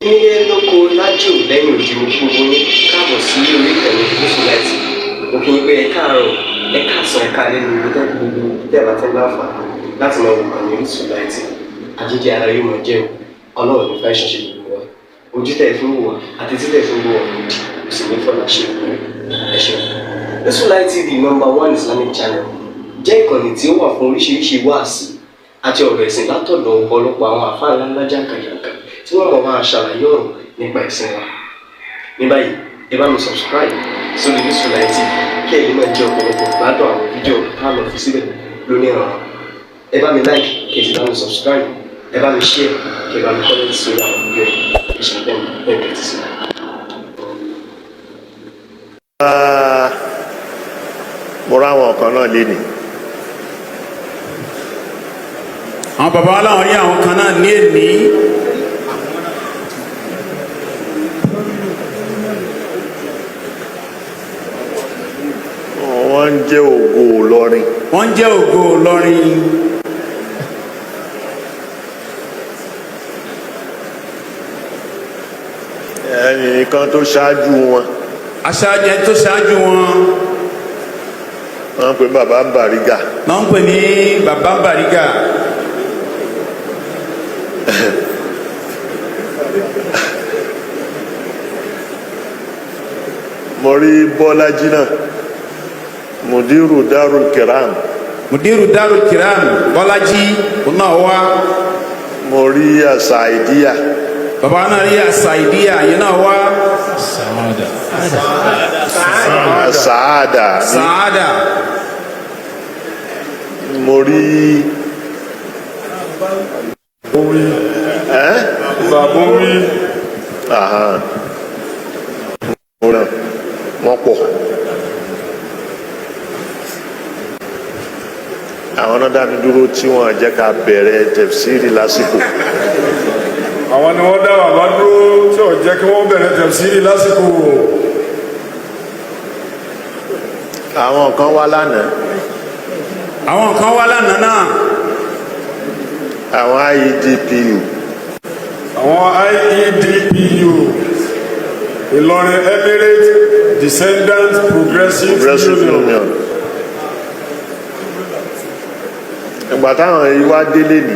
Nílé lóko lájò lẹ́yìn odi, mo kí gbogbo yín káàbọ̀ sí orí ìkànnì Gúúsù Láìtì. Mo kí yín pé ẹ káàárọ̀, ẹ káàsán, ẹ káalẹ́ ní ibi tẹ́ gbogbo tẹ́ bá ti ń láǹfààní láti máa wò kàn ní Orísun Láìtì. Àjíjẹ ara yóò máa jẹun, Ọlọ́run ní fẹ́ ṣẹṣẹ gbogbo wa. Ojú tẹ́ fi ń wò wá àti tí tẹ́ fi ń wò wá òdì kò sì ní fọlá ṣe ìpínlẹ̀. Ẹ ṣeun. Orísun Light TV, number one Islamic channel, jẹ́ ìkànnì tí ó wà fún oríṣiríṣi wáàsí àti ọ̀rọ̀ ẹ̀sìn látọ̀dọ̀ ọ̀pọ̀lọpọ̀ àwọn àfáà ńláńlá jàǹkàjàǹkà tí wọ́n mọ̀ máa ṣàlàyé ọ̀rọ̀ nípa ẹ̀sìn wa. Ní báyìí, ẹ bá mi subscribe sórí Orísun Light TV kí ẹ lè máa jẹ ọ̀pọ̀lọpọ̀ gbádùn àwọn fídíò tá a lọ fi síbẹ̀ lónìí ọ̀rọ̀. Ẹ bá mi like, kí ẹ sì bá mi subscribe, ẹ bá mi share, kí ẹ bá mi comment sórí àwọn fídíò yìí. Ẹ ṣe bẹ́ẹ̀ bẹ́ẹ̀ tẹ́tí sí i. Ah, mo ráwọn kan náà lé ní. Àwọn bàbá wa láwọn rí àwọn kan náà ní èní. Wọ́n ń jẹ́ Ògo Ìlọrin. Wọ́n ń jẹ́ Ògo Ìlọrin. Ẹnìkan tó ṣáájú wọn, aṣáájú, ẹni tó ṣáájú wọn, wọ́n ń pè bàbá Bàrígà. Náà ń pè ní Bàbá Bàrígà. Mo rí Bọ́lájí náà, Mudiru Darul Kiram. Mudiru Darul Kiram, Bọ́lájí, òun náà wá. Mo rí Àṣàìdíyà. Bàbá náà rí Àṣàìdíyà yẹn náà wá. Sàádà. Sàádà. Mo rí ẹ́ Bàbórí. Ahan. Mo ràn wọ́n pọ̀. Àwọn náà dá mi dúró tí wọ́n jẹ́ ká bẹ̀rẹ̀ tẹ̀fsíìrì lásìkò. Àwọn ni wọ́n dá bàbá dúró tí ò jẹ́ kí wọ́n bẹ̀rẹ̀ tẹ̀síìrì lásìkò. Àwọn kan wá lánàá. Àwọn kan wá lánàá náà. Àwọn IEDPU. Àwọn IEDPU, Ìlọrin Emirate Descendants Progressive, Progressive Union. Union. Ìgbà táwọn yìí wá délé ní,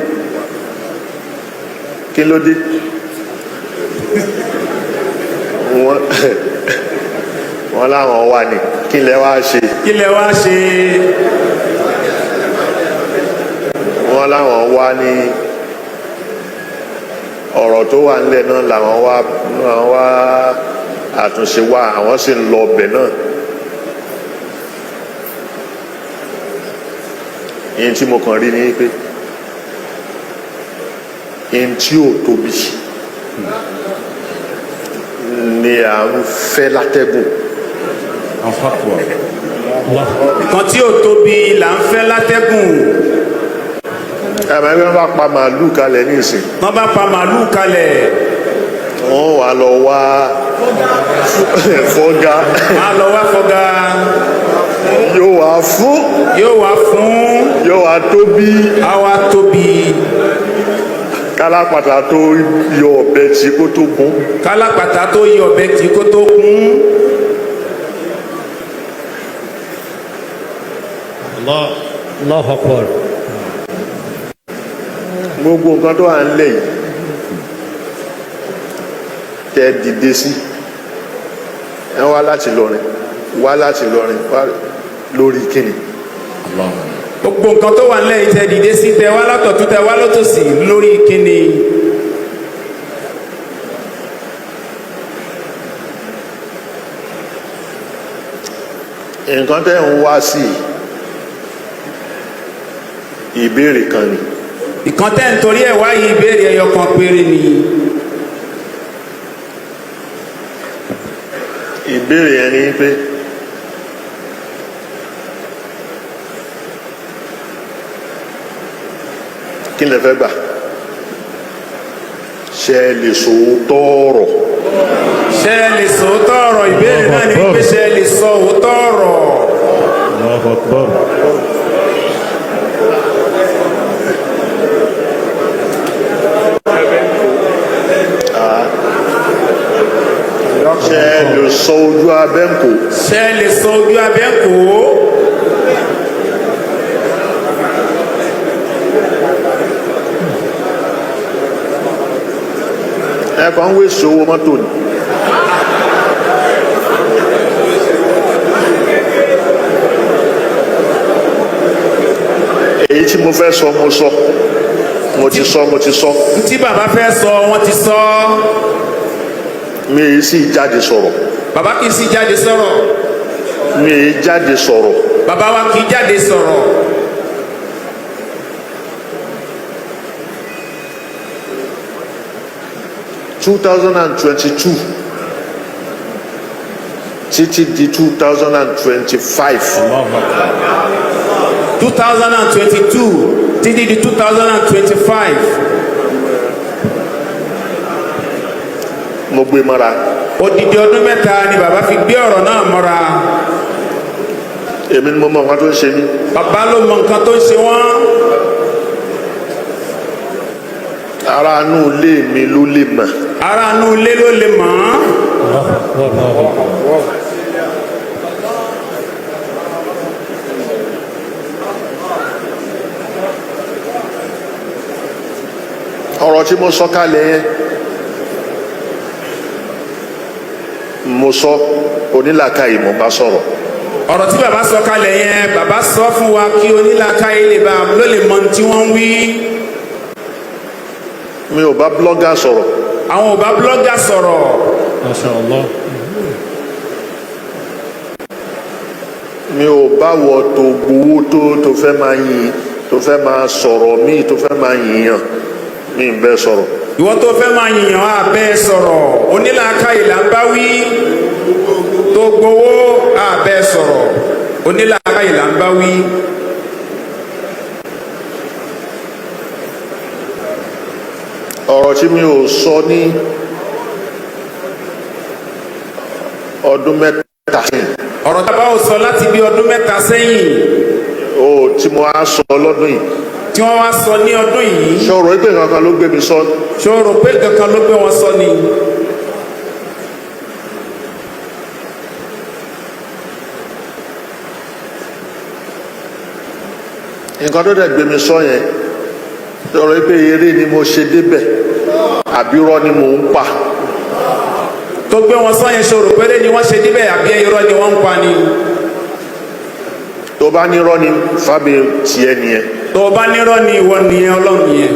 kí ló dé? Wọ́n láwọn wà ní kí lẹ wá ṣe? Kí lẹ wá ṣe? Wọ́n láwọn wá ní ọ̀rọ̀ tó wà nílẹ̀ náà làwọn wá, làwọn wá àtúnṣe wá, àwọn sì ń lọ ọbẹ̀ náà. Ìyẹn tí mo kàn rí ni pé ìyẹn tí ò tóbi ni à ń fẹ́ látẹ́gùn. Nǹkan tí ò tóbi là ń fẹ́ látẹ́gùn. Ẹ̀mọ́ ẹgbẹ́ bá pa màálù kalẹ̀ ní ìsìn, wọ́n bá pa màálù kalẹ̀, wọ́n wà lọ wá fọ́gá. Á lọ wá fọ́gá. Yóò wá fún, yóò wá fún, yóò wá tóbi, á wá tóbi. Kálápàtà tó yọ ọ̀bẹ tí kó tó gún. Kálápàtà tó yọ ọ̀bẹ tí kó tó kún. Allahu Akbar. Gbogbo nǹkan tó wà nílẹ̀ yìí tẹ́ dìde sí, ẹ wá láti Ìlọrin, wá láti Ìlọrin wá lórí kíni? Gbogbo nǹkan tó wà nílẹ̀ yìí tẹ́ dìde sí, tẹ́ wá látọ̀tún, tẹ́ wá lọ́tòsì, lórí kíni? Nǹkan tẹ́ ń wá sí, ìbéèrè kan ni. Ìkan tẹ́ ń torí ẹ̀ wá yìí, ìbéèrè ẹyọ kan péré ni. Ìbéèrè yẹn ni pé kí lẹ fẹ́ gbà? Ṣé ẹ lè sòótọ́ ọ̀rọ̀? Ṣé ẹ lè sọ òótọ́ ọ̀rọ̀? Ìbéèrè náà ni wípé ṣé ẹ lè sọ òótọ́ ọ̀rọ̀? Allahu Akbar. Ṣé ẹ lè sọ ojú abẹ́ ń kò? Ṣé ẹ lè sọ ojú abẹ́ kò ó? Ẹ kàn ń wéṣọ owó mọ́tò ni. Èyí tí mo fẹ́ sọ, mo sọ, mo ti sọ, mo ti sọ. Tí bàbá fẹ́ sọ, wọ́n ti sọ. Mi èyí sì jáde sọ̀rọ̀. Bàbá kì í sì jáde sọ̀rọ̀. Mi èyí jáde sọ̀rọ̀. Bàbá wa kì í jáde sọ̀rọ̀. 2022 títí di 2025. 2022 títí di 2025. Mo gbé mọ́ra. Odidi ọdún 3 ni bàbá fi gbé ọ̀rọ̀ náà mọ́ra. Èmi ni mo mọ nǹkan tó ń ṣe mí. Bàbá ló mọ nǹkan tó ń ṣe wọ́n. Ara inú ilé mi ló lè mọ̀. Ará inú ilé ló lè mọ̀ ọ́n. Allahu Akbar. Ọ̀rọ̀ tí mo sọ kalẹ̀ yẹn, mo sọ, onílàkàyè mo bá sọ̀rọ̀. Ọ̀rọ̀ tí bàbá sọ kalẹ̀ yẹn, bàbá sọ fún wa kí onílàákàyè lè bá ló lè mọ ohun tí wọ́n ń wí. Mi ò bá blogger sọ̀rọ̀. Àwọn ò bá blogger sọ̀rọ̀. Masha Allah. Mi ò bá wọ tó gbowó tó fẹ́ máa yìn, tó fẹ́ máa sọ̀rọ̀ míì, tó fẹ́ máa yìnyàn, mi ì bẹ́ sọ̀rọ̀. Ìwọ tó fẹ́ máa yìnyàn, á bẹ́ẹ̀ sọ̀rọ̀. Onílàákàyè là ń bá wí. Tó gbowó, á bẹ́ẹ̀ sọ̀rọ̀. Onílàákàyè là ń bá wí. Ọ̀rọ̀ tí mi ò sọ ní ọdún 3 sẹ́yìn, Ọ̀rọ̀ tí bàbá ò sọ láti bí ọdún 3 sẹ́yìn, ó tí mo á sọ lọ́dún yìí, tí wọ́n wá sọ ní ọdún yìí, ṣọ̀rọ̀ ìpè kankan ló gbé mi sọ? Ṣó o rò pé kankan ló gbé wọn sọ ni? Nǹkan tó dẹ̀ gbé mi sọ yẹn, ṣọ̀rọ̀ ìpè eré ni mo ṣe débẹ̀ àbí irọ́ ni mò ń pa? Tó gbé wọn sọ yẹn, ṣó o rò pé eré ni wọ́n ṣe débẹ̀ àbí irọ́ ni wọ́n ń pa ni? Tó bá nírọ́ ni, fábí tiẹ̀ nìyẹn. Tó o bá nírọ́ ni, ìwọ nìyẹn, Ọlọ́run nìyẹn.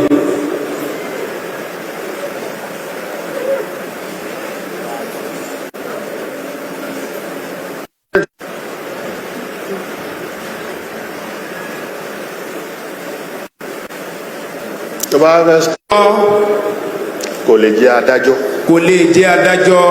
Tó bá fẹ́ kò lè jẹ́ adájọ́. Kò lè jẹ́ adájọ́.